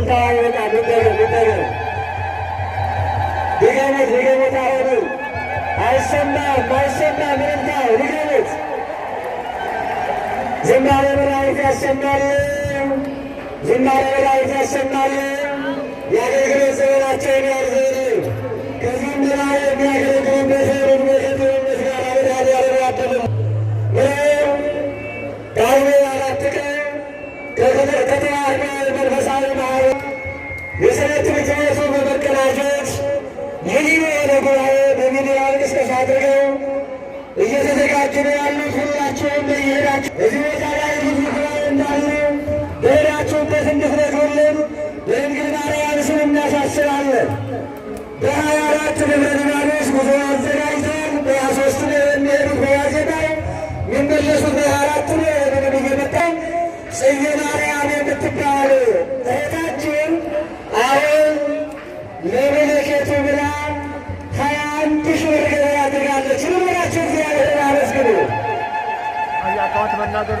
እልልታ አይበቃም። ይደገም፣ ይደገም፣ ድገሙት፣ ድገሙት። አሁኑ አይሰማም፣ አይሰማም። እልልታው ድገሙት። ዝማሬ መላእክት ያሰማል። ዝማሬ መላእክት ያሰማል። የአገልግሎት ዘመናቸውን ያርዝምልን። ከዚህም በላይ የሚያገለግሉበት ዕድሜ ከጤንነት ጋር መድኃኔዓለም ያድልን። ጳጉሜ 4 ቀን ከተዋሕዶ መንፈሳዊ ማህበር የሰንበት ትምህርት ቤቱ በመቀናጀት ልዩ የሆነ ጉባኤ በሚዲያ ቅስቀሳ አድርገው እየተዘጋጁ ነው ያሉት። ሁላችሁም በየሄዳችሁ እዚህ ቦታ ላይ ልዩ ጉባኤ እንዳለ በሄዳችሁበት እንድትነግሩልን በድንግል ማርያም ስም እናሳስባለን። በ24 ደብረ ሊባኖስ ጉዞ አዘጋጅተዋል። በ23 ነው የሚሄዱት፣ በዋዜማው የሚመለሱት በ24 ነው። ይህንንም እየመጣ ጽጌ ማርያም የምትባል እህታችን አሁን ለመለኬቱ ብላ 21,000 ብር ገቢ አድርጋለች። ልምላቸው እግዚአብሔርን አመስግኑ። አካውንት መናገር